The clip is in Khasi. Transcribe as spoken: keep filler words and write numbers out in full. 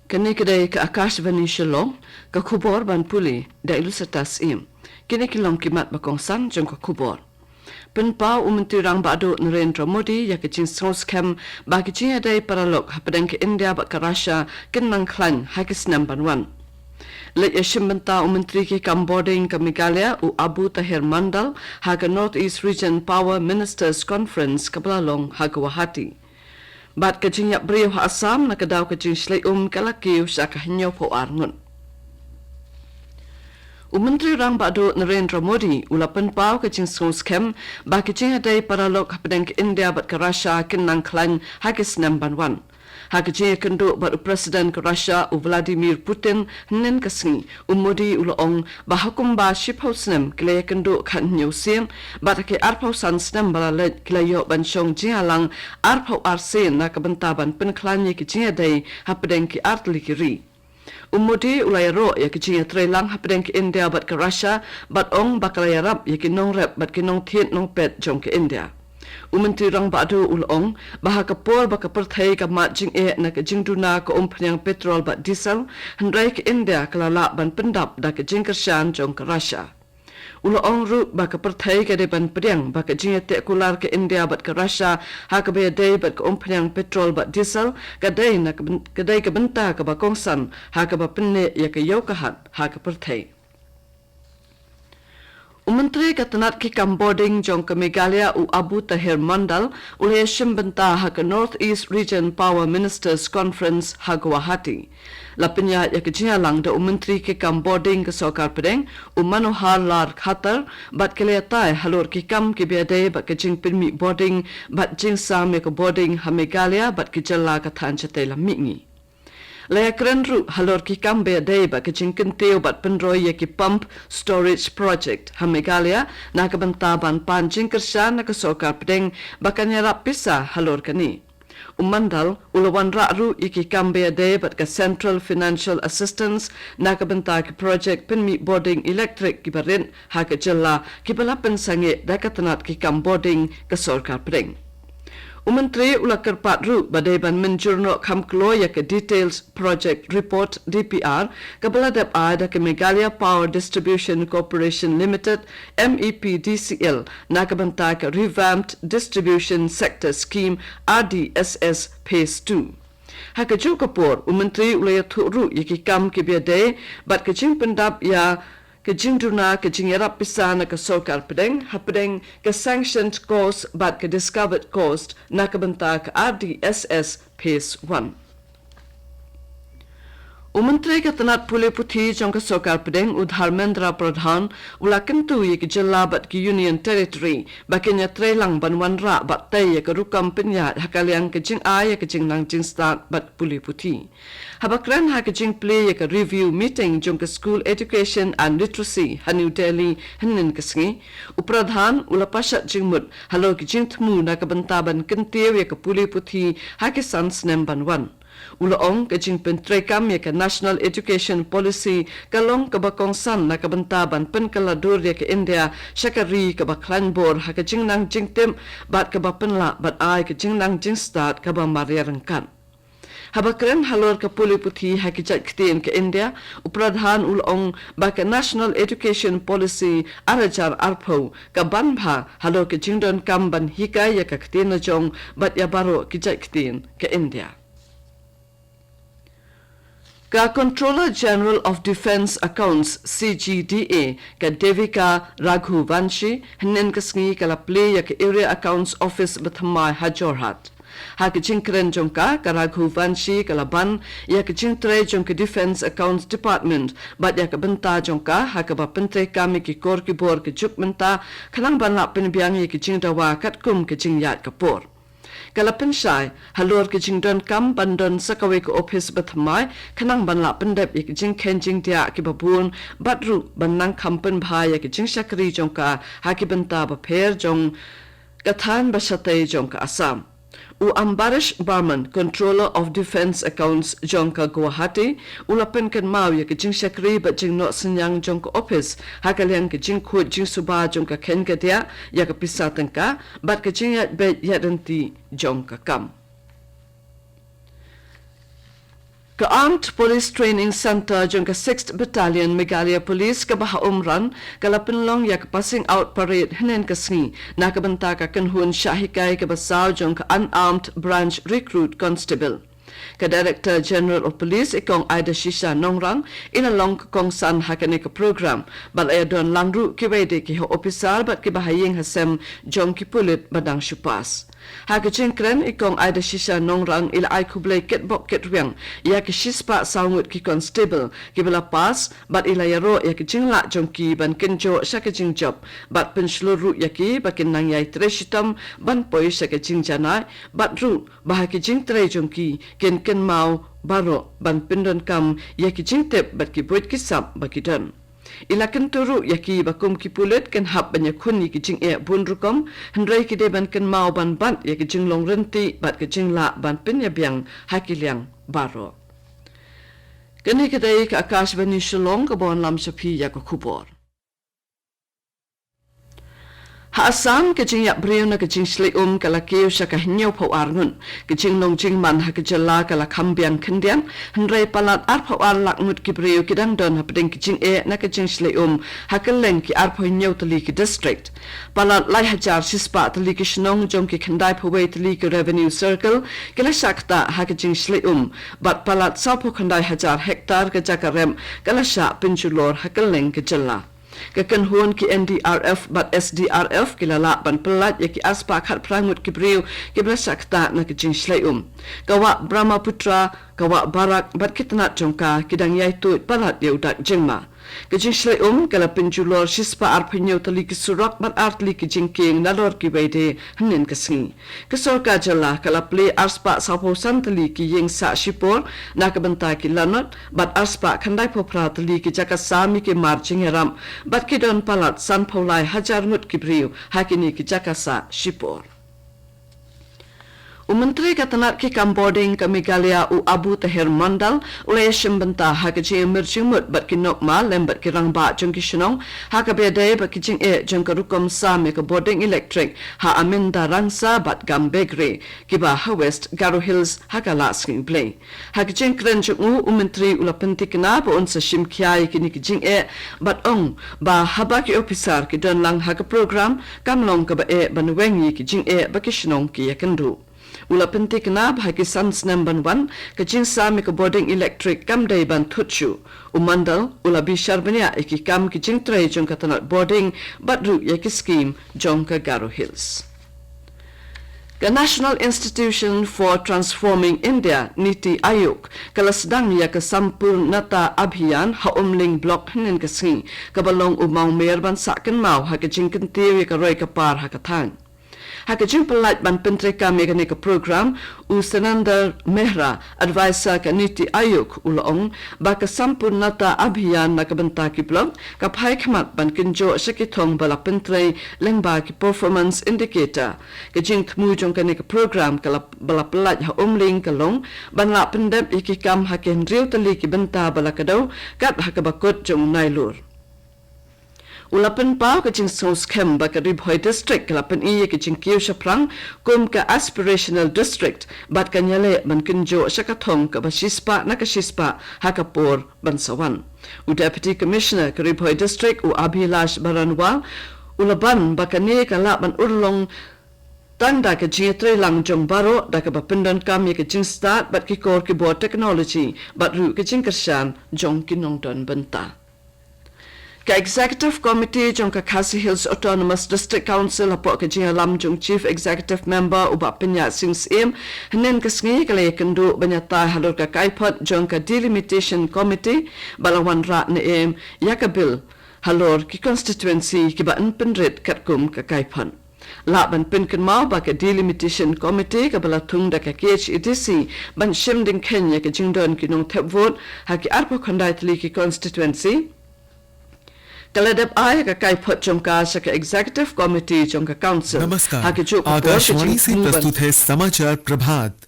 Kane ka dei ka Akashvani Shillong, ka khubor ban pule da i Lucetta Syiem. Kine ki long ki mat ba kongsan jong ka khubor. Pynpaw u Myntri Rangbah Duh Narendra Modi ïa ka jingsngewskhem ba ki jingïadei paralok hapdeng ka India bad ka Russia kin nang khlaiñ ha ki snem ban wan. Leit ïashim bynta u Myntri ki kam bording ka Meghalaya u Abu Taher Mondal ha ka North East Region Power Ministers Conference kaba la long ha Guwahati. Bad ka jingïap briew ha Assam na ka daw ka jingshlei um ka la kiew sha ka hynñiewphew ar ngut. U Myntri Rangbah Duh Narendra Modi u la pynpaw ka jingsngewskhem ba ki jingïadei paralok hapdeng ka India bad ka Russia kin nang khlaiñ ha ki snem ban wan. Ha ka jingïakynduh bad u President ka Russia u Vladimir Putin hynnin ka sngi, u Modi u la ong ba ha kumba shiphew snem ki la ïakynduh khathynñiew sien, bad ha ki arphew san snem ba la leit ki la ïoh ban shong jingïalang arphew ar sien na ka bynta ban pynkhlaiñ ïa ki jingïadei hapdeng ki artylli ki ri. U Modi u la ïaroh ïa ki jingïatreilang hapdeng ka India bad ka Russia, bad ong ba ka la ïarap ïa ki nongrep bad ki nongthied nongpet jong ka India. U Myntri Rangbah Duh u la ong ba ha ka por ba ka pyrthei ka mad jingeh na ka jingduna ka umphniang petrol bad diesel, hynrei ka India ka la lah ban pyndap da ka jingkyrshan jong ka Russia. U la ong ruh ba ka pyrthei ka dei ban pdiang ba ka jingïateh kular ka India bad ka Russia ha kaba ïadei bad ka umphniang petrol bad diesel ka dei na ka byn-, ka dei ka bynta kaba kongsan ha kaba pynneh ïa ka ïew ka hat ha ka pyrthei. U Myntri ka tnat ki kam bording jong ka Meghalaya u Abu Taher Mondal u la ïashim bynta ha ka North East Region Power Ministers Conference ha Guwahati. La pynïaid ïa ka jingïalang da u Myntri ki kam bording ka Sorkar Pdeng u Manohar Lal Khattar, bad ki la ïatai halor ki kam kiba ïadei bad ka jingpynmih bording bad jingsam ïa ka bording ha Meghalaya bad ki jylla ka thaiñ shatei lam mihngi. La ïakren ruh halor ki kam ba ïadei bad ka jingkyntiew bad pynroi ïa ki pump storage project ha Meghalaya na ka bynta ban pan jingkyrshan na ka Sorkar Pdeng ba kan ïarap pisa halor kane. U Mondal u la wanrah ruh ïa ki kam ba ïadei bad ka Central Financial Assistance na ka bynta ki project pynmih bording elektrik kiba rit ha ka jylla kiba la pynsangeh da ka tnat ki kam bording ka Sorkar Pdeng. U Myntri u la kyrpad ruh ba dei ban mynjur noh kham kloi ïa ka Detailed Project Report, D P R, kaba la dep ai da ka Meghalaya Power Distribution Corporation Limited, M E P D C L, na ka bynta ka Revamped Distribution Sector Scheme, R D S S, Phase two. Ha kajuh ka por, u Myntri u la ïathuh ruh ïa ki kam kiba ïadei bad ka jingpyndap ïa ka jingduna ka jingïarap pisa na ka Sorkar Pdeng hapdeng ka sanctioned cost bad ka discovered cost na ka bynta ka R D S S Phase one. U Myntri ka tnat pule puthi jong ka Sorkar Pdeng u Dharmendra Pradhan u la kyntu ïa ki jylla bad ki Union Territory ba kin ïatreilang ban wanrah bad tei ïa ka rukom pynïaid ha ka liang ka jingai ïa ka jingnang jingstad bad pule puthi. Haba kren ha ka jingplie ïa ka review meeting jong ka School Education and Literacy ha New Delhi hynnin ka sngi, u Pradhan u la pashat jingmut halor ki jingthmu na ka bynta ban kyntiew ïa ka pule puthi ha ki san snem ban wan. U la ong ka jingpyntreikam ïa ka National Education Policy ka long kaba kongsan na ka bynta ban pynkylla dur ïa ka India sha ka ri kaba khlaiñ bor ha ka jingnang jingtip bad kaba pynlah bad ai ka jingnang jingstad kaba mareh ryngkat. Haba kren halor ka pule puthi ha ki jait ktien ka India, u Pradhan u la ong ba ka National Education Policy ar hajar arphew ka ban bha halor ka jingdonkam ban hikai ïa ka ktien lajong bad ïa baroh ki jait ktien ka India. Ka Controller General of Defence Accounts, C G D A, ka Devika Raghuvanshi, hynnin ka sngi ka la plie ïa ka Area Accounts Office ba thymmai ha Jorhat. Ha ka jingkren jong ka, ka Raghuvanshi ka la ban ïa ka jingtrei jong ka Defence Accounts Department bad ïa ka bynta jong ka ha kaba pyntreikam ïa ki kor ki bor ka juk mynta, khnang ban lah pynbiang ïa ka jingdawa katkum ka jingïaid ka por. Ka la pynshai halor ka jingdonkam ban don sa kawei ka ophis ba thymmai, khnang ban lah pyndep ïa ka jingkheiñ jingdiah kiba bun bad ruh ban nang kham pynbha ïa ka jingshakri jong ka ha ki bynta bapher jong ka thaiñ ba shatei jong ka Assam. U Ambarish Barman, Controller of Defence Accounts jong ka Guwahati, u la pynkynmaw ïa ka jingshakri bad jingnoh synñiang jong ka ophis ha ka liang ka jingkhuid jingsuba jong ka kheiñ ka diah ïa ka pisa tyngka bad ka jingïaid beit ïaid ryntih jong ka kam. Ka Armed Police Training Centre jong ka Sixth Battalion Meghalaya Police kaba ha Umran ka la pynlong ïa ka passing out parade hynnin ka sngi na ka bynta ka kynhun shah hikai kaba saw jong ka Unarmed Branch Recruit Constable. Ka Director General of Police i Kong Aidashisha Nongrang i la long ka kongsan ha kane ka program bad la ïa don lang ruh kiwei de ki ha officer bad kiba ha ïing ha sem jong ki pulit ba dang shu pass. Ha ka jingkren i Kong Aidashisha Nongrang i la ai khublei kitbok kitrwiang ïa ki shispah saw ngut ki constable kiba la pass bad i la ïaroh ïa ka jinglah jong ki ban kynjoh sha ka jingjop bad pynshlur ruh ïa ki ba kin nang ïai trei shitom ban poi sha ka jingjanai bad ruh ba ha ki jingtrei jong ki kin kynmaw baroh ban pyndonkam ïa ki jingtip bad ki buit ki sap ba ki don. I la kyntu ruh ïa ki ba kum ki pulit kin hap ban ïakhun ïa ki jingeh bun rukom, hynrei ki dei ban kynmaw ban bat ïa ki jinglong rynti bad ki jinglah ban pynïabiang ha ki liang baroh. Kane ka dei ka Akashvani Shillong kaba wanlam sha phi ïa ka khubor. Ha Assam, ka jingïap briew na ka jingshlei um ka la kiew sha ka hynñiewphew ar ngut. Ka jinglong jingman ha ka jylla ka la kham biang khyndiat, hynrei palat arphew ar lak ngut ki briew ki dang don hapdeng ka jingeh na ka jingshlei um ha kylleng ki arphew hynñiew tylli ki district. Palat lai hajar shispah tylli ki shnong jong ki khyndaiphew wei tylli ki revenue circle ki la shah ktah ha ka jingshlei um, bad palat sawphew khyndai hajar hektar ka jaka rep ka la shah pynjulor ha kylleng ka jylla. Ka kynhun ki N D R F bad S D R F ki la lah ban pyllait ïa ki arspah khatphra ngut ki briew kiba la shah ktah na ka jingshlei um. Ka wah Brahmaputra, ka wah Barak bad ki tnat jong ka ki dang ïai tuid palat ïa u dak jingma. Ka jingshlei um ka la pynjulor shispah arphew hynñiew tylli ki surok bad ar tylli ki jingkieng nalor kiwei de hynnin ka sngi. Ka sorkar jylla ka la plie arspah sawphew san tylli ki ïing sah shipor na ka bynta ki lanot bad arspah khyndaiphew phra tylli ki jaka sam ïa ki mar jingïarap bad ki don palat sanphew lai hajar ngut ki briew ha kine ki jaka sah shipor. U Myntri ka tnat ki kam bording ka Meghalaya u Abu Taher Mondal u la ïashim bynta ha ka jingïamir jingmut bad ki nokma lem bad ki rangbah jong ki shnong ha kaba ïadei bad ki jingeh jong ka rukom sam ïa ka bording elektrik ha Amindarangsa bad Gambegre kiba ha West Garo Hills ha ka la sngi Blei. Ha ka jingkren jong u, u Myntri u la pynthikna ba un sa shim khia ïa kine ki jingeh bad ong ba haba ki ophisar ki don lang ha ka program kam long kaba eh ban weng ïa ki jingeh ba ki shnong ki ïakynduh. U la pynthikna ba ha ki san snem ban wan ka jingsam ïa ka bording elektrik kam dei ban thut shuh. U Mondal u la bishar bniah ïa ki kam ki jingtrei jong ka tnat bording bad ruh ïa ki skim jong ka Garo Hills. Ka National Institution for Transforming India, NITI Aayog, ka la sdang ïa ka Sampoornata Abhiyan ha Umling Block hynnin ka sngi, kaba long u mawmer ban sah kynmaw ha ka jingkyntiew ïa ka roi ka par ha ka thaiñ. Ha ka jingpyllait ban pyntreikam ïa kane ka program, u Sanendra Mehra, advisor ka NITI Aayog, u la ong ba ka Sampoornata Abhiyan na ka bynta ki block ka phai khmat ban kynjoh sha ki thong ba la pyntrei lyngba ki performance indicator. Ka jingthmu jong kane ka program ka la, ba la pyllait ha Umling ka long ban lah pyndep ïa ki kam ha ki hynriew tylli ki bynta ba la kdew kat ha kaba kut jong u Nailur. U la pynpaw ka jingsngewskhem ba ka Ri Bhoi District ka la pyni ïa ka jingkiew shaphrang kum ka aspirational district bad kan ïaleh ban kynjoh sha ka thong kaba shispah na ka shispah ha ka por ban sa wan. U Deputy Commissioner ka Ri Bhoi District u Abhilash Baranwal u la ban ba kane ka lah ban urlong tang da ka jingïatreilang jong baroh da kaba pyndonkam ïa ka jingstad bad ki kor ki bor technology bad ruh ka jingkyrshan jong ki nongdon bynta. Ka Executive Committee jong ka Khasi Hills Autonomous District Council hapoh ka jingïalam jong Chief Executive Member u Bah Pynïaid Sing Syiem hynnin ka sngi ka la ïakynduh ban ïatai halor ka kaiphod jong ka Delimitation Committee ba la wanrah ne em ïa ka bill halor ki constituency kiba yn pynrit katkum ka kaiphod. Lah ban pynkynmaw ba ka Delimitation Committee kaba la thung da ka K H A D C ban shim dyngkheiñ ïa ka jingdon ki nongthep vote ha ki arphew khyndai tylli ki constituency ka la dep ai ka kaiphod jong ka sha ka Executive Committee jong ka Council. नमस्कार, Ha ka juh ka por ka आकाशवाणी से jingthmu ban प्रस्तुत है समाचार प्रभात।